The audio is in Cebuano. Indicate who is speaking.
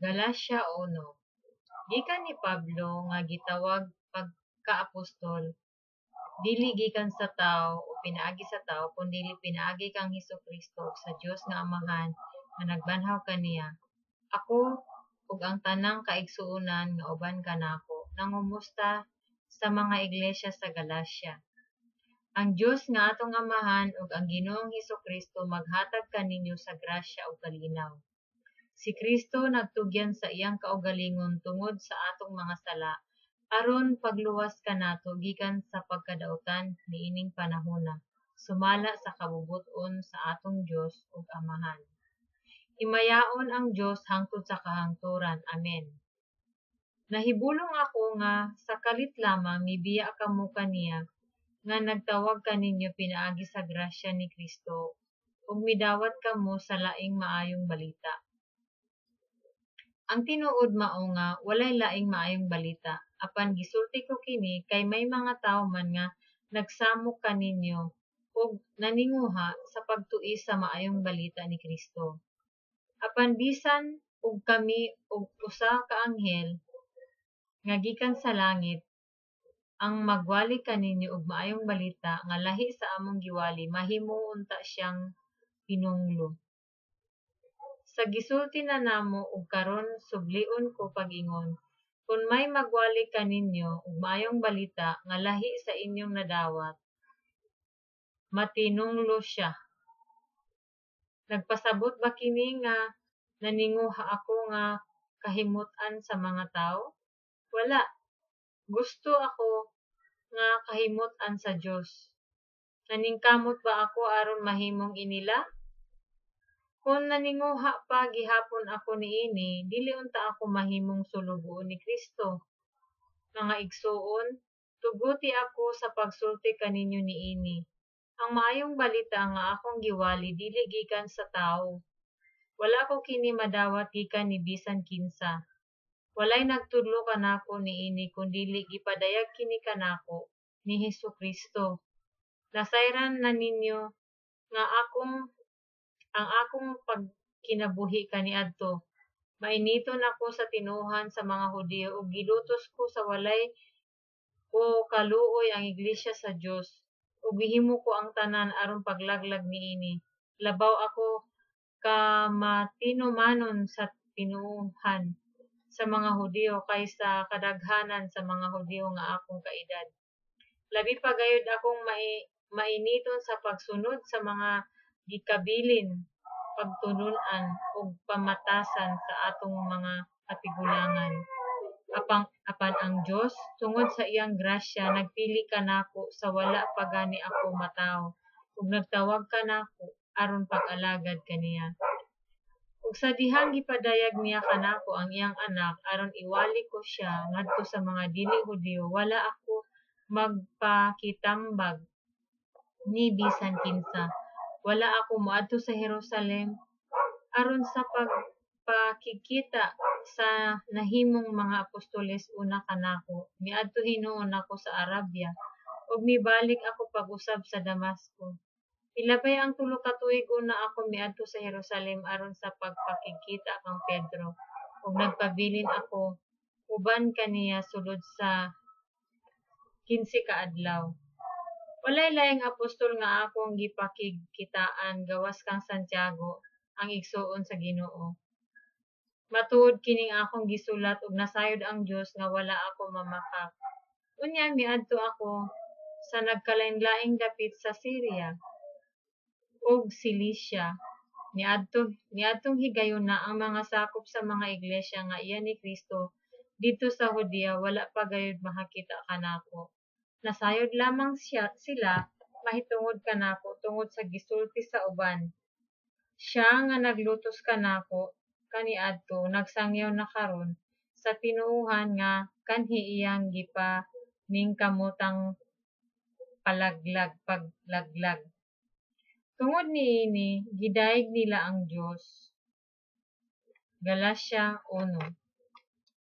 Speaker 1: Galacia 1. Gikan ni Pablo, nga gitawag pagkaapostol, dili gikan sa tawo o pinaagi sa tawo, kundili pinaagi kang Hesus-Kristo ug sa Dios nga Amahan nga nagbanhaw kaniya, ako ug ang tanang kaigsuonan nga uban kanako, nangumusta sa mga iglesia sa Galacia. Ang Dios nga atong Amahan ug ang Ginoong Hesus-Kristo maghatag kaninyo sa grasya ug kalinaw. Si Kristo nagtugyan sa iyang kaugalingon tungod sa atong mga sala aron pagluwas kanato gikan sa pagkadautan niining panahona, sumala sa kabubut-on sa atong Dios ug Amahan. Himayaon ang Dios hangtod sa kahangturan. Amen. Nahibulong ako nga sa kalit lamang mibiya kamo kaniya nga nagtawag kaninyo pinaagi sa grasya ni Kristo ug midawat kamo sa laing maayong balita. Ang tinuod mao nga walay laing maayong balita, apan gisulti ko kini kay may mga tawo man nga nagsamok kaninyo ug naninguha sa pagtuis sa maayong balita ni Kristo. Apan bisan og kami o usa ka anghel nga gikan sa langit ang magwali kaninyo og maayong balita nga lahi sa among giwali, mahimo unta siyang tinunglo. Sa gisulti na namo ug karon sublion ko pag-ingon, kon may magwali kaninyo og maayong balita nga lahi sa inyong nadawat, matinunglo siya. Nagpasabot ba kini nga naninguha ako nga kahimut-an sa mga tawo? Wala! Gusto ako nga kahimut-an sa Dios. Naningkamot ba ako aron mahimong inila? Kon naninguha pa gihapon ako niini, dili unta ako mahimong sulugoon ni Kristo. Mga igsoon, tuguti ako sa pagsulti kaninyo niini. Ang maayong balita nga akong giwali dili gikan sa tawo. Wala ko kini madawat gikan ni bisan kinsa. Walay nagtudlo kanako niini kundili gipadayag kini kanako ni Hesus-Kristo. Nasayran na ninyo nga ang akong pagkinabuhi kaniadto, mainiton ako sa tinuohan sa mga Hudiyo ug gilutos ko sa walay ko kaluoy ang iglesia sa Dios ug gihimo ko ang tanan aron paglaglag niini. Labaw ako ka matinumanon sa tinuohan sa mga Hudiyo kaysa kadaghanan sa mga Hudiyo nga akong kaedad. Labi pa gayud akong mainiton sa pagsunod sa mga gikabilin, pagtulon-an ug pamatasan sa atong mga katigulangan. Apan ang Dios, tungod sa iyang grasya, nagpili kanako sa wala pa gani ako matawo ug nagtawag kanako aron pag-alagad kaniya. Ug sa dihang gipadayag niya kanako ang iyang Anak aron iwali ko siya ngadto sa mga dili Hudiyo, wala ako magpakitambag ni bisan kinsa. Wala ako moadto sa Jerusalem aron sa pagpakigkita sa nahimong mga apostoles una kanako. Miadto hinuon ako sa Arabia ug mibalik ako pag-usab sa Damasco. Milabay ang 3 ka tuig una ako miadto sa Jerusalem aron sa pagpakigkita kang Pedro, ug nagpabilin ako uban kaniya sulod sa 15 ka adlaw. Walay laing apostol nga akong gipakigkitaan gawas kang Santiago, ang igsuon sa Ginoo. Matuod kining akong gisulat ug nasayod ang Dios nga wala ako mamakak. Unya miadto ako sa nagkalainlaing dapit sa Syria ug Cilicia. Niadtong higayuna ang mga sakop sa mga iglesia nga iya ni Kristo didto sa Judea wala pa gayud makakita kanako. Nasayod lamang sila mahitungod kanako tungod sa gisulti sa uban. Siya nga naglutos kanako kaniadto nagsangyaw na karon sa tinuohan nga kanhi iyang gipaningkamotang paglaglag. Tungod niini gidayeg nila ang Dios. Galacia 1.